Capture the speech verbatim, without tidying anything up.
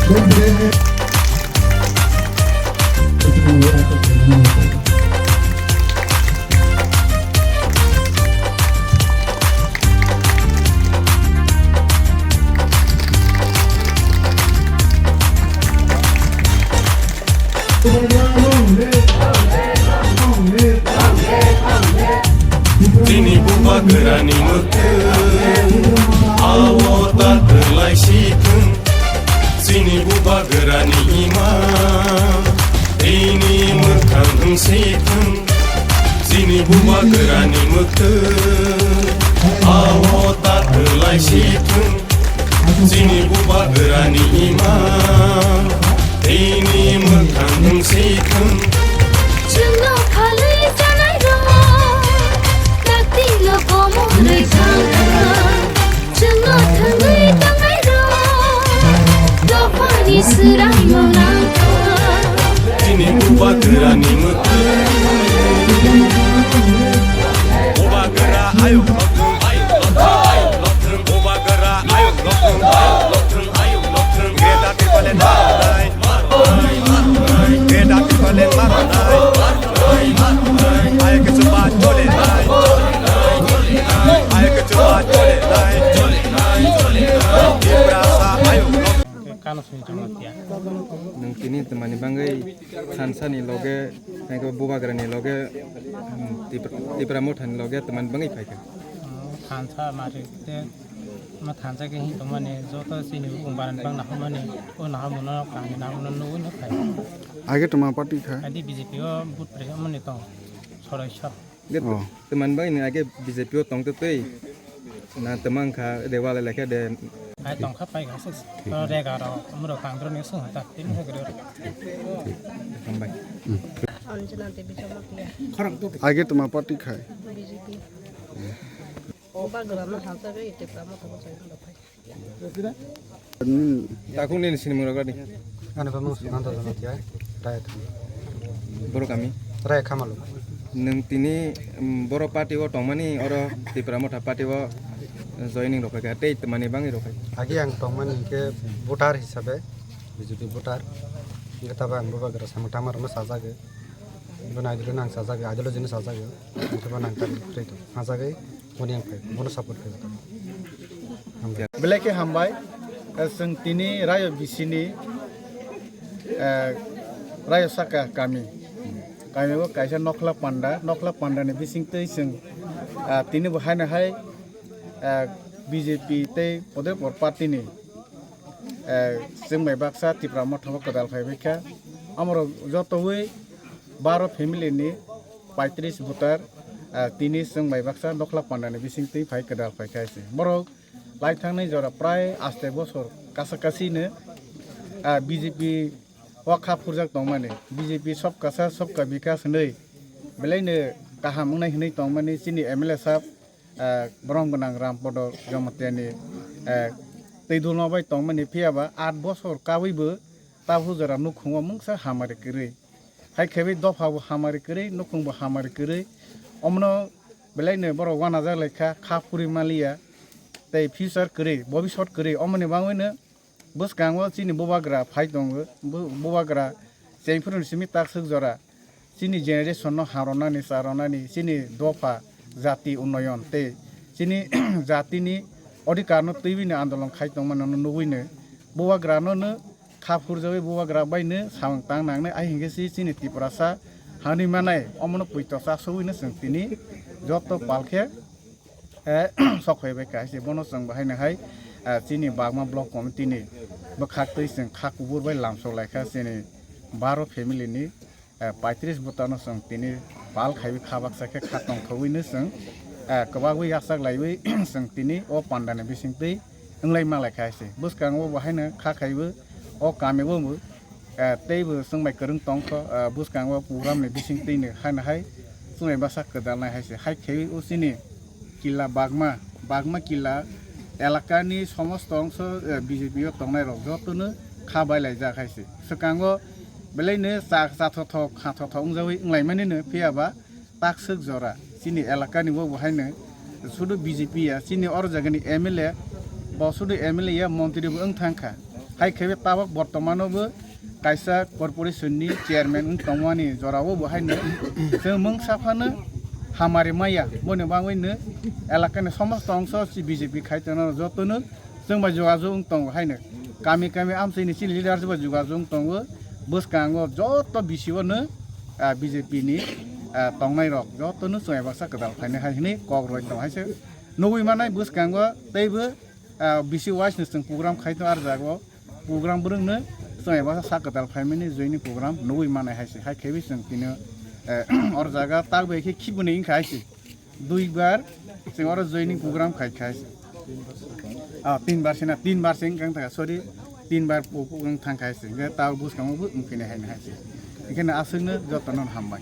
Chini bubagrani mwktwng, awo ta twlai si thwng. Chini bubagrani ima, tini mwkhang wng si thwng. Chini bubagrani mwktwng, awo ta twlai si thwng. Chini bubagrani ima, tini mwkhang wng si thwng. Chwngno khalwi chanairok, kaktwilo komorwi thangkha. Chwngno thangwi tangnairok, dophani swraimo nangkha. Chini bubagrani mwktwng. Bubagra ayuk loktwng, ayuk loktwng, ayuk loktwng, bubagra ayuk loktwng, ayuk loktwng, ayuk loktwng. Geta tipalen marnai, marnai, marnai. Geta tipalen marnai, marnai, marnai. Ayuk kechupa chole nai, chole nai, chole nai. Ayuk kechupa chole nai, chole nai, chole nai. Tiprasa ayuk loktwng. Kano sini chama tiya. Nwng tini twmani bangwi thansa ni loge, tei khe bubagra ni loge, um, Tipra, Tipra Motha ni loge twmani bangwi phaikha? Oh, thansa mari te, ma thansa khe hin tongmani, joto chini bukung barani bang nahormani, o nahormano kaham nahormano nugwi no phai. Age twma party kha? Adi B J P o vote prehamani tong, sorai sab. De, oh, twmani bagwi nwng age B J P o tongtwi twi. Na twmang kha de wale lekhe de. Ai tong kha pai kha se. To rega ro, amro tang dro ni sung ta. Tin he gro. Hambai. Anjana Devi Jamatia. Age twma party khai? B J P. Bubagra no halta be ite kamo to sai no phai. Takhuk nini sinimung rok radi. Ani bamung Sukanta Jamatia, Raya Khama. Boro kami? Raya Khama lo. Nwng tini, um, boro party o tongmani, oro Tipra Motha party o joining rok kha, tei twmani bangwi rok kha? Agi ang tongmani hinkhe voter hisabe, B J P voter. Hinkhe tabo ang bubagra samung tangma rokno sajagwi. Bono ideology no ang sajagwi, ideology no sajagwi. Hinkhe bono ang tabuk kwrwi tong, sajagwi. Boni ang phai, bono support khe. Hambai. Belai khe hambai, eh, chwng tini Rayo bisini, eh, Rayo saka kami. Kami o kaisa Nokhla Panda, Nokhla Panda ni bising twi chwng, ah, tini bo haino hai, eh, B J P tei Podepur party ni, eh, chwng bai baksa Tipra Motha o kwdal phai bai kha. Amoro jotowi baro family ni paitris voter, ah, tini chwng bai baksa Nokhla Panda ni bising twi phai kwdal phai kha se. Borok lai thangnai jora prai aste bosor kasa kasi no, ah, B J P o kha phurjak tongmani. B J P Sabka Saath Sabka Vikas hinwi belai no kaham wngnai hinwi tongmani chini M L A sab, ah, borom gwnang Rampodo Jamatia ni, ah, twi dulno bai tongmani phiya ba aat bosor kawi bo tabuk jora nukhungo mungsa hamari kwrwi. Hai khe bai dopha bo hamari kwrwi, nukhung bo hamari kwrwi. Omono belai no borok uanajak lai kha, kha phuri maliya, tei future kwrwi, bobisot kwrwi. Omoni bagwi no bwskango chini bubagra phai tongo, bu-, bubagra chengphuru ni simi takswk jora. Chini generation no hamrwnani, charwnani, chini dopha, jati unnoyon tei chini jatini odhikar no twiwi no andolon khai tongmani no nugwi no bubagra no no kha phurjawi bubagra bai no samung tang nangnai, ai hinkhe si chini Tiprasa hanwi manai, omono puito chasogwi no chwng tini joto pal khe, eh, sok phai bai kha se. Bono chwng bahai no hai, eh, chini Bagma Block Committee ni bwkhak twi chwng kha kubur bai lamsok lai kha chini baro family ni, eh, paitris bwtano chwng tini pal khaiwi kha baksa khe kha tongthogwi no chwng, eh, kwbagwi yachak laiwi chwng tini o panda ni bising twi wnglai ma lai kha se. Bwskango bo haino kha khaiwi o kami bo, eh, tei bo chwng bai kwrwng tong kho, eh, bwskango program ni bising twi no haino hai chwng bai bwsa kwdal nai hai se. Hai khaiwi o chini killa Bagma, Bagma killa elakani somosto ongso, eh, B J P o tongnai rok joto no kha bai lai jak hai se. Swkango belai no cha-, chathothok, khathothok wngjawi wnglai mani no, phiya ba takswk jora chini elakani bo bo haino sudu B J P ya, chini oro jagani M L A, bo sudu M L A ya, montri bo wng thang kha. Hai khe tabok bortomano bo kaisa corporation ni chairman wng tongmani jorao bo haino chwng mungsa phano hamari maya, boni bagwi no elakani somosto ongso si B J P khai tongo jotono chwng bai jogajog wng tongo haino. Kami kami amchaini chini leader bai jogajog wng tongo. Bwskango joto B C O no, ah, B J P ni, ah, tongnai rok jotono chwng baksa kwtal phainai hai hwnwi kok roi tong hai se nugwi manai. Bwskango teibo, ah, B C wise no chwng program khai tongo, ar jago program bwrwng no chwng baksa sak kwtal phaimani joini program nugwi manai hai se. Hai khe bi chwng tino, eh, or jaga tak bai khe khibuni wngkha hai se. Dui bar chwng oro joining program khai khai se. Ah, tin bar se na, tin bar se wngkha, sorry, tin bar pu-, pu-, wng thang khai se. Hingke ta bwskango bo wng phini hai hai se. Hingke no aswk no joto no hambai.